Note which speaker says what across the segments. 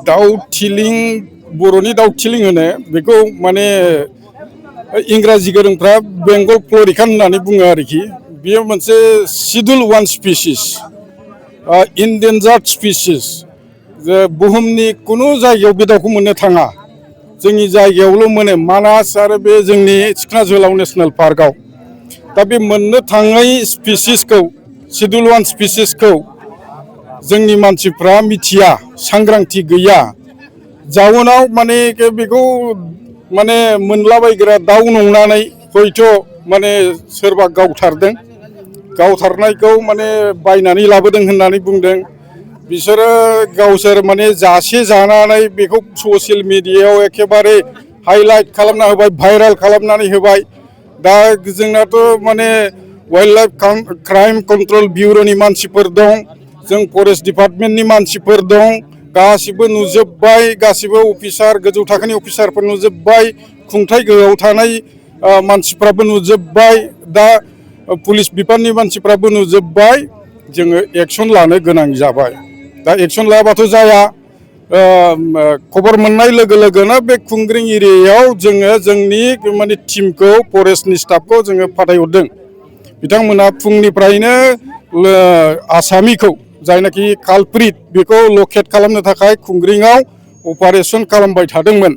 Speaker 1: दाउ थिलिं बर'नि दाउ थिलिं होनो बेखौ माने इंराजि गोरोंफ्रा बेंगल फ्लरिकान होननानै बुङो आरोखि। बेयो मोनसे शिड्युल वान स्पिसिस, इन्डेन्जार्ड स्पिसिस। जे बुहुमनि कुनु जायगायाव बे दाउखौ मोननो थाङा, जोंनि जायगायावल' मोनो, मानास आरो बे जोंनि सिखना जोहोलाव नेसनेल पार्कआव। दा बे मोननो थाङै स्पिसिसखौ, शिड्युल वान स्पिसिसखौ जोंनि मानसिफ्रा मिथिया, सांग्रांथि गैया। जाउनाव माने बेखौ माने मोनलाबायग्रा दाउ नंनानै हयथ' माने सोरबा गावथारदों, गावथारनायखौ माने बायनानै लाबोदों होननानै बुंदों। बिसोरो गावसोर माने जासे जानानै बेखौ ससियेल मिडियायाव एखेबारे हाइलाइट खालामना होबाय, भाइराल खालामनानै होबाय। दा जोंनाथ' माने वाइल्ड लाइफ क्राइम कन्ट्रल बिउर'नि मानसिफोर दं, जों फरेस्ट डिपार्टमेन्टनि मानसिफोर दं, गासिबो नुजोब्बाय, गासिबो अफिसार, गोजौ थाखोनि अफिसारफोर नुजोब्बाय, खुंथाय गोहोआव थानाय मानसिफ्राबो नुजोब्बाय, दा पुलिस बिफाननि मानसिफ्राबो नुजोब्बाय। जोङो एक्सन लानो गोनां जाबाय। दा एक्सन लायाबाथ' जाया। खबर मोननाय लोगो लोगोनो बे खुंग्रिं एरियायाव जोङो जोंनि माने टिमखौ, फरेस्टनि स्टाफखौ जोङो फाथायहरदों। बिथांमोना फुंनिफ्रायनो आसामिखौ, जायनाखि कालप्रिट, बेखौ लकेट खालामनो थाखाय खुंग्रिंआव अपारेशन खालामबाय थादोंमोन।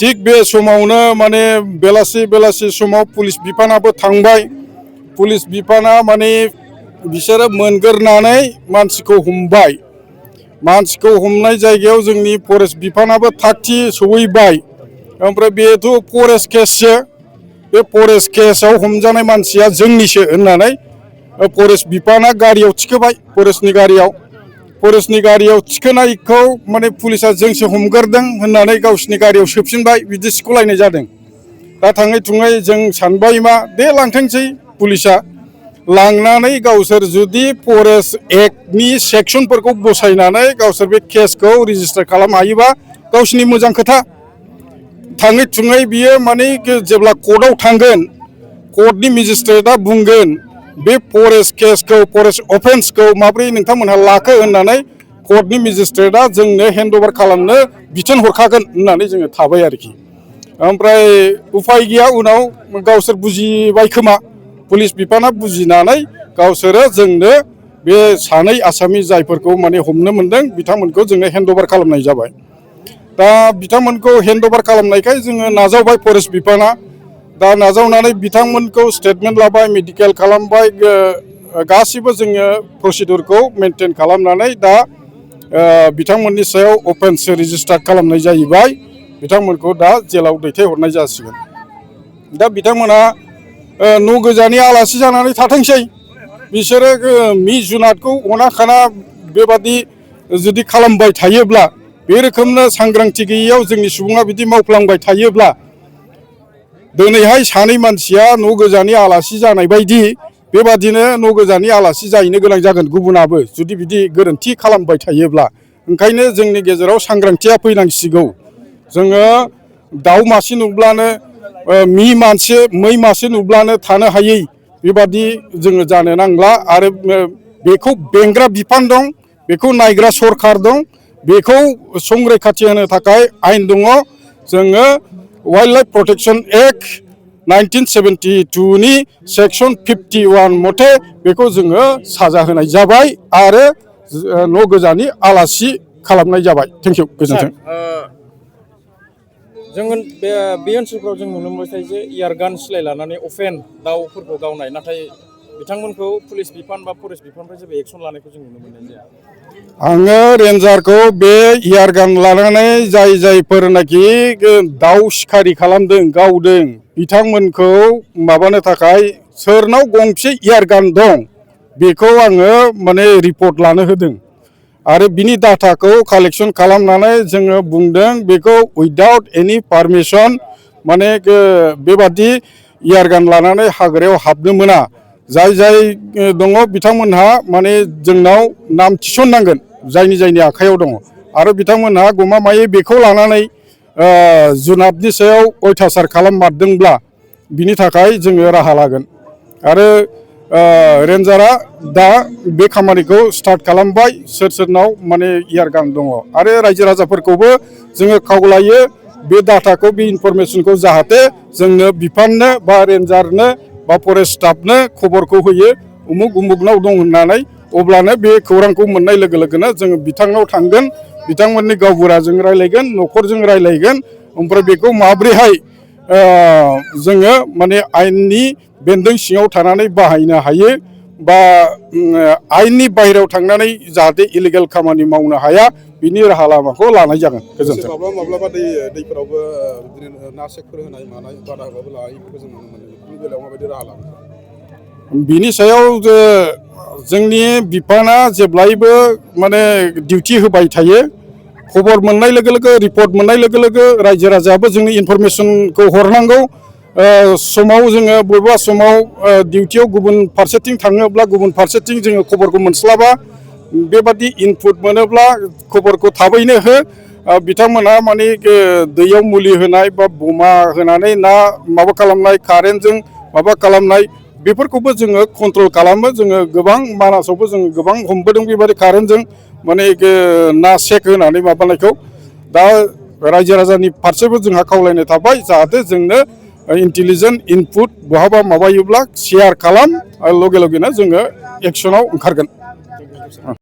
Speaker 1: थिग बे समावनो माने बेलासि समाव पुलिस बिफानाबो थांबाय। पुलिस बिफाना माने बिसोरो मोनगोरनानै मानसिखौ हमबाय। मानसिखौ हमनाय जायगायाव जोंनि फरेस्ट बिफानाबो थागथि सहैबाय। ओमफ्राय बेथ' फरेस्ट केससो, बे फरेस्ट केसाव हमजानाय मानसिया जोंनिसो होननानै फरेस्ट बिफाना गारियाव थिखोबाय। फरेस्टनि गारियाव थिखोनायखौ माने पुलिसा जोंसो हमगोरदों होननानै गावसिनि गारियाव सोफिनबाय, बिदि सिख'लायनाय जादों। दा थाङै थुङै जों सानबाय मा दे लांथोंसै पुलिसा। लांनानै गावसोर जुदि फरेस्ट एक्टनि सेक्सनफोरखौ बसायनानै गावसोर बे केसखौ रेजिस्टार खालामनो हायोबा गावसिनि मोजां खोथा। थाङै थुङै बियो माने जेब्ला कर्टआव थांगोन, कर्टनि मेजिस्ट्रेटआ बुंगोन बे फरेस्ट केसखौ, फरेस्ट अफेन्सखौ माब्रै नोंथांमोनहा लाखो होननानै कर्टनि मेजिस्ट्रेटआ जोंनो हेन्डअभार खालामनो बिथोन हरखागोन होननानै जोङो थाबाय आरोखि। ओमफ्राय उफाय गैया, उनाव गावसोर बुजिबाय खोमा, पुलिस बिफाना बुजिनानै गावसोरो जोंनो बे सानै आसामि जायफोरखौ माने हमनो मोनदों बिथांमोनखौ जोंनो हेन्डअभार खालामनाय जाबाय। दा बिथांमोनखौ हेन्डअभार खालामनायखाय जोङो नाजावबाय फरेस्ट बिफाना। दा नाजावनानै बिथांमोनखौ स्टेटमेन्ट लाबाय, मेडिकेल खालामबाय, गासिबो जोङो प्रसिडिउरखौ मेनटेन खालामनानै दा बिथांमोननि सायाव अफेन्स रेजिस्टार खालामनाय जाहैबाय। बिथांमोनखौ दा जेलाव दैथायहरनाय जासिगोन। दा बिथांमोना न' गोजानि आलासि जानानै थाथोंसै। बिसोरो मि जुनादखौ अना खाना बेबादि जुदि खालामबाय थायोब्ला, बे रोखोमनो सांग्रांथि गैयैयाव जोंनि सुबुङा बिदि मावफ्लांबाय थायोब्ला, दिनैहाय सानै मानसिया न' गोजानि आलासि जानाय बायदि बेबादिनो न' गोजानि आलासि जाहैनो गोनां जागोन गुबुनाबो, जुदि बिदि गोरोन्थि खालामबाय थायोब्ला। ओंखायनो जोंनि गेजेराव सांग्रांथिया फैनांसिगौ। जोङो दाउ मासे नुब्लानो, मै मासे नुब्लानो थानो हायै बेबादि जोङो जानो नांला। आरो बेखौ बेंग्रा बिफान दं, बेखौ नायग्रा सरखार दं, बेखौ संरैखाथि होनो थाखाय आयेन दङ। जोङो वाइल्ड लाइफ प्रटेक्शन एक्ट 1972नि सेक्सन 51 मथे बेखौ जोङो साजा होनाय जाबाय आरो न' गोजानि आलासि खालामनाय जाबाय। थेंक इउ, गोजोन्थों।
Speaker 2: जोङो बे ओनसोलफ्राव जों नुनो मोनबाय थायो जे इयारगान सिलाय लानानै अफेन दाउफोरखौ गावनाय, नाथाय बिथांमोनखौ पुलिस बिफान बा फरेस्ट बिफाननिफ्राय जेबो एक्सन लानायखौ जों नुनो मोननाय जाया।
Speaker 1: आङो रेन्जारखौ बे इयारगान लानानै जायफोरनाखि दाउ सिखारि खालामदों, गावदों, बिथांमोनखौ माबानो थाखाय सोरनाव गंबेसे इयारगान दं बेखौ आङो माने रिपर्ट लानो होदों। आरो बिनि डाटाखौ कालेक्सन खालामनानै जोङो बुंदों बेखौ उइदाउट एनि पारमिसन माने बेबादि इयारगान लानानै हाग्रायाव हाबनो मोना। जाय दङ बिथांमोनहा माने जोंनाव नाम थिसननांगोन, जायनि आखायाव दङ। आरो बिथांमोनहा गमामायै बेखौ लानानै जुनादनि सायाव अयथासार खालाममारदोंब्ला बिनि थाखाय जोङो राहा लागोन। आरो रेन्जारा दा बे खामानिखौ स्टार्ट खालामबाय सोर सोरनाव माने इयारगान दङ आरो रायजो राजाफोरखौबो जोङो खावलायो बे डाटाखौ बे इनफरमेसनखौ जाहाथे जोंनो बिफाननो बा रेन्जारनो बा फरेस्ट स्टाफनो खबरखौ होयो उमुक उमुकनाव दं होननानै अब्लानो बे खौरांखौ मोननाय लोगो लोगोनो जोङो बिथांनाव थांगोन बिथांमोननि गावबुराजों रायलायगोन न'खरजों रायलायगोन ओमफ्राय बेखौ माब्रैहाय जोङो माने आयेननि बेन्दों सिङाव थानानै बाहायनो हायो बा आयेननि बाहेरायाव थांनानै जाहाथे इलिगेल खामानि मावनो हाया बिनि राहा लामाखौ लानाय जागोन। गोजोन्थों।
Speaker 3: माब्लाबा दैफोरावबो बिदिनो ना सेकफोर होनाय मानाय बादा होबाबो लायैखौ जों नुनो मोनो बेफोरनि बेलायाव माबायदि राहा लागोन?
Speaker 1: बिनि सायाव जोंनि बिफाना जेब्लायबो माने डिउटि होबाय थायो खबर मोननाय लोगो लोगो रिपर्ट मोननाय लोगो लोगो रायजो राजायाबो जोंनि इनफरमेसनखौ हरनांगौ समाव जोङो बबेबा समाव डिउटियाव गुबुन फारसेथिं थाङोब्ला गुबुन फारसेथिं जोङो खबरखौ मोनस्लाबा बेबादि इनपुट मोनोब्ला खबरखौ थाबैनो हो बिथांमोनहा माने दैयाव मुलि होनाय बा बमा होनानै ना माबा खालामनाय कारेन्टजों माबा खालामनाय बेफोरखौबो जोङो कन्ट्रल खालामो जोङो गोबां मानासावबो जोङो गोबां हमबोदों बेबादि कारेन्टजों माने ना सेक होनानै माबानायखौ दा रायजो राजानि फारसेबो जोंहा खावलायनाय थाबाय जाहाथे जोंनो इन्टेलिजेन्ट इनपुट बहाबा माबायोब्ला शेयार खालाम आरो लगे लगेनो जोङो एक्सनाव ओंखारगोन।